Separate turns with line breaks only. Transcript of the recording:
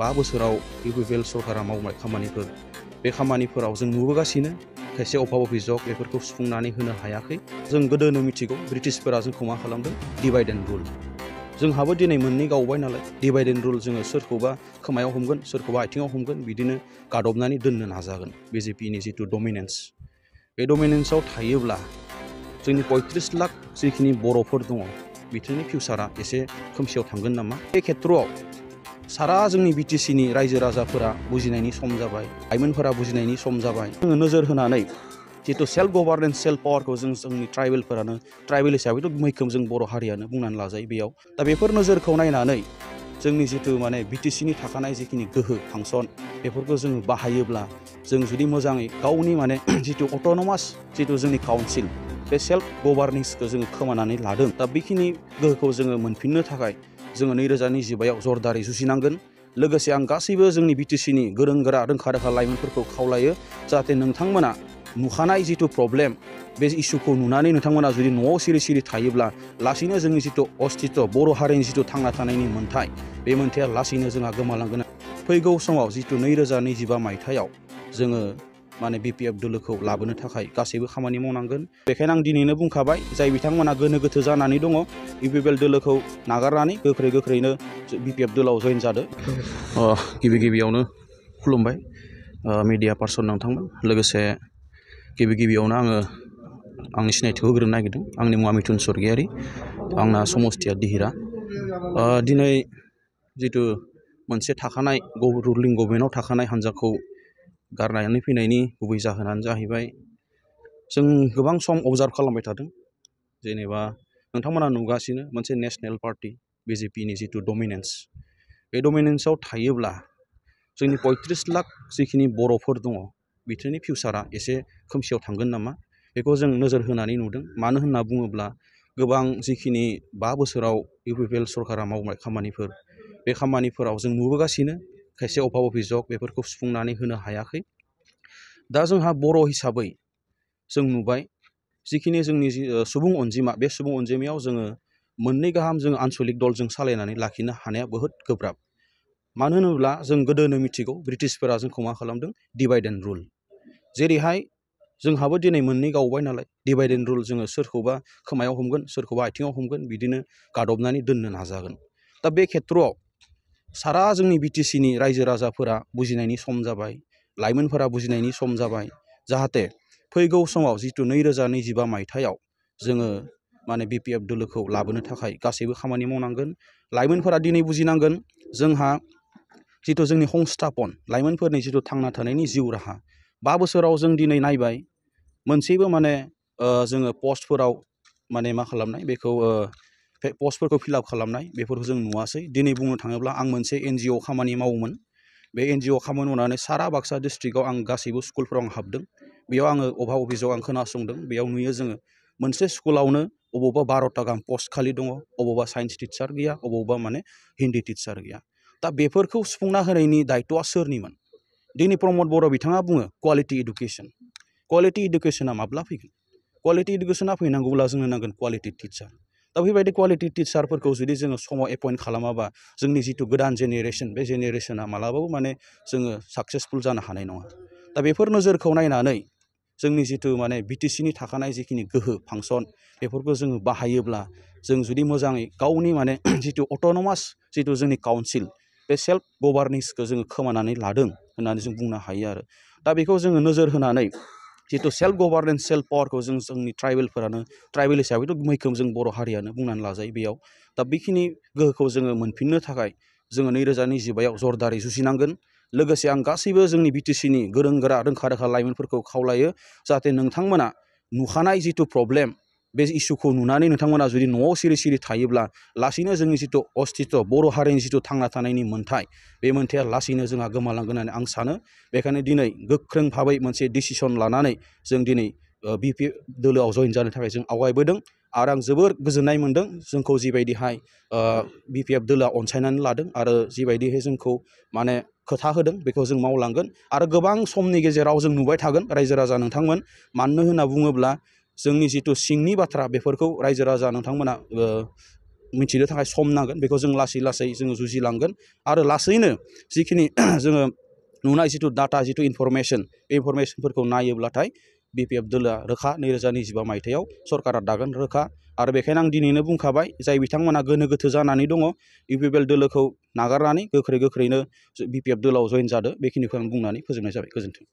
5 बोसोराव इउपिपिएल सरकारा मावनाय खामानिफोर बे खामानिफोराव जों नुबोगासिनो खायसे अभाब अभिजग बेफोरखौ सुफुंनानै होनो हायाखै। जों गोदोनो मिथिगौ ब्रिटिशफोरा जोंखौ मा खालामदों डिभाइड एन्ड रुल। जोंहाबो दिनै मोननै गावबाय नालाय डिभाइड एन्ड रुल जोङो सोरखौबा खोमायाव हमगोन सोरखौबा आथिङाव हमगोन बिदिनो गादबनानै दोननो नाजागोन। बिजेपिनि जिथु डमिनेन्स बे डमिनेन्सआव थायोब्ला जोंनि 35 लाख जिखिनि बर'फोर दङ बिसोरनि फिउचारा एसे खोमसियाव थांगोन नामा। बे खेथ्रआव सारा जोंनि बिटिसिनि रायजो राजाफोरा बुजिनायनि सम जाबाय, लाइमोनफोरा बुजिनायनि सम जाबाय। जोङो नोजोर होनानै जितु सेल्फ गभार्नेन्स सेल्फ पावारखौ जोंनि ट्राइबेलफोरानो ट्राइबेल हिसाबैथ' मैखोम जों बर' हारियानो बुंनानै लाजायो बेयाव। दा बेफोर नोजोरखौ नायनानै जोंनि जितु बिटिसिनि थाखानाय जिखिनि गोहो फांसन बेफोरखौ जोङो बाहायोब्ला जों जुदि मोजाङै गावनि जितु अट'नमास जितु जोंनि काउन्सिल बे सेल्फ गभार्नेन्सखौ जोङो खोमानानै लादों। दा बेखिनि गोहोखौ जोङो मोनफिननो थाखाय जोङो 2025आव जरदारै जुजिनांगोन। लोगोसे आं गासैबो जोंनि बिटिसिनि गोरों गोरा रोंखा रोखा लाइमोनफोरखौ खावलायो जाहाथे नोंथांमोना नुखानाय जितु प्रब्लेम बे इस्युखौ नुनानै नोंथांमोना जुदि न'आव सिरि सिरि थायोब्ला लासैनो जोंनि जितु अस्तित्व बर' हारिनि जितु थांना थानायनि मोन्थाय बे मोन्थाया लासैनो जोंहा गोमालांगोन। फैगौ समाव जितु 2025 मायथाइयाव जोङो बिपिएफ दोलोखौ लाबोनो थाखाय गासैबो खामानि मावनांगोन। बेखायनो आं दिनैनो बुंखाबाय जाय बिथांमोना गोनो गोथो जानानै दङ इउपिपिएल दोलोखौ नागारनानै गोख्रैनो बिपिएफ दोलोआव जइन जादो। गिबियावनो खुलुमबाय मिडिया पार्सन नोंथांमोन। लोगोसे गिबियावनो आङो आंनि सिनायथिखौ होग्रोनो नागिरदों। आंनि मुङा मिथुन स्वर्गियारि, आंना समस्थिया दिहिरा। दिनै जितु मोनसे थाखानाय रुलिं गभर्नमेन्टआव थाखानाय हान्जाखौ गारनानै फैनायनि गुबै जाहोनानो जाहैबाय जों गोबां सम अबजार्भ खालामबाय थादों। जेनेबा नोंथांमोना नुगासिनो मोनसे नेशनेल पार्टि बिजेपिनि जितु डमिनेन्स बे डमिनेन्सआव थायोब्ला जोंनि 35 लाख जिखिनि बर'फोर दङ बिसोरनि फिउचारा एसे खोमसियाव थांगोन नामा बेखौ जों नोजोर होनानै नुदों। मानो होनना बुङोब्ला गोबां जिखिनि 5 बोसोराव इउपिपिएल सरकारा मावनाय खामानिफोर बे खामानिफोराव जों नुबोगासिनो खायसे अभाब अभिजग बेफोरखौ सुफुंनानै होनो हायाखै। दा जोंहा बर' हिसाबै जों नुबाय जिखिनि जोंनि सुबुं अनजिमा बे सुबुं अनजिमायाव जोङो मोननै गाहाम जों आनसलिक दल जों सालायनानै लाखिनो हानाया बहुद गोब्राब। मानो होनोब्ला जों गोदोनो मिथिगौ ब्रिटिशफोरा जोंखौ मा खालामदों डिभाइड एन्ड रुल। जेरैहाय जोंहाबो दिनै मोननै गावबाय नालाय डिभाइड एन्ड रुल जोङो सोरखौबा खोमायाव हमगोन सोरखौबा आथिङाव हमगोन बिदिनो गादबनानै दोननो नाजागोन। दा बे खेथ्रआव सारा जोंनि बिटिसिनि रायजो राजाफोरा बुजिनायनि सम जाबाय, लाइमोनफोरा बुजिनायनि सम जाबाय जाहाथे फैगौ समाव जितु 2025 मायथाइयाव जोङो बिपिएफ दोलोखौ लाबोनो थाखाय गासैबो खामानि मावनांगोन। लाइमोनफोरा दिनै बुजिनांगोन जोंहा जितु जोंनि संस्थापन लाइमोनफोरनि जितु थांना थानायनि जिउ राहा 5 बोसोराव जों दिनै नायबाय मोनसेबो जोङो पस्टफोराव मा खालामनाय बेखौ पस्टफोरखौ फिलआप खालामनाय बेफोरखौ जों नुवासै। दिनै बुंनो थाङोब्ला आं मोनसे एनजिअ खामानि मावोमोन। बे एनजिअ खामानि मावनानै सारा बाक्सा डिस्ट्रिक्टआव आं गासैबो स्कुलफोराव आं हाबदों। बेयाव आङो अभाब अभिजग आं खोनासंदों। बेयाव नुयो जोङो मोनसे स्कुलावनो अबावबा 12टा गाहाम पस्ट खालि दङ, अबावबा साइन्स टिचार गैया, अबावबा हिन्दी टिचार गैया। दा बेफोरखौ सुफुंना होनायनि दायथ'आ सोरनिमोन? दिनै प्रमद बर' बिथाङा बुङो क्वालिटि इडुकेसन। क्वालिटि इडुकेसना माब्ला फैगोन? क्वालिटि इडुकेसना फैनांगौब्ला जोंनो नांगोन क्वालिटि टिचार। दा बेबायदि क्वालिटि टिचारफोरखौ जुदि जोङो समाव एपइन्ट खालामाबा जोंनि जितु गोदान जेनेरेसन बे जेनेरेसना मालाबाबो जोङो साक्सेसफुल जानो हानाय नङा। दा बेफोर नोजोरखौ नायनानै जोंनि जितु बिटिसिनि थाखानाय जिखिनि गोहो फांसन बेफोरखौ जोङो बाहायोब्ला जों जुदि मोजाङै गावनि जितु अट'नमास जितु जोंनि काउन्सिल बे सेल्फ गभार्नेन्सखौ जोङो खोमानानै लादों होननानै जों बुंनो हायो आरो। दा बेखौ जोङो नोजोर होनानै जितु सेल्फ गभार्नेन्स सेल्फ पावारखौ जोंनि ट्राइबेलफोरानो ट्राइबेल हिसाबैथ' मैखोम जों बर' हारियानो बुंनानै लाजायो बेयाव। दा बेखिनि गोहोखौ जोङो मोनफिननो थाखाय जोङो 2025आव जरदारै जुजिनांगोन। लोगोसे आं गासैबो जोंनि बिटिसिनि गोरों गोरा रोंखा रोखा लाइमोनफोरखौ खावलायो जाहाथे नोंथांमोना नुखानाय जितु प्रब्लेम बे इस्युखौ नुनानै नोंथांमोना जुदि न'आव सिरि सिरि थायोब्ला लासैनो जोंनि जितु अस्तित्व बर' हारिनि जितु थांना थानायनि मोन्थाय बे मोन्थाया लासैनो जोंहा गोमालांगोन होननानै आं सानो। बेखायनो दिनै गोख्रों भाबै मोनसे डिसिसन लानानै जों दिनै बिपिएफ दोलोआव जइन जानो थाखाय जों आवगायबोदों। आरो आं जोबोर गोजोननाय मोन्दों जोंखौ जिबायदिहाय बिपिएफ दोलोआ अनसायनानै लादों आरो जिबायदिहाय जोंखौ खोथा होदों बेखौ जों मावलांगोन। आरो गोबां समनि गेजेराव जों नुबाय थागोन रायजो राजा नोंथांमोन। मानो होनना बुङोब्ला जोंनि जितु सिंनि बाथ्रा बेफोरखौ रायजो राजा नोंथांमोना मिथिनो थाखाय सम नांगोन बेखौ जों लासै लासै जोङो जुजिलांगोन आरो लासैनो जिखिनि जोङो नुनाय जिथु डाटा जिथु इनफरमेसन बे इनफरमेसनफोरखौ नायोब्लाथाय BPF दोलोआ रोखा 2025 मायथाइयाव सरकारा दागोन रोखा आरो बेखायनो आं दिनैनो बुंखाबाय जाय बिथांमोना गोनो गोथो जानानै दङ UPPL दोलोखौ नागारनानै गोख्रैनो BPF दोलोआव जइन जादो बेखिनिखौ आं बुंनानै फोजोबनाय जाबाय गोजोन्थों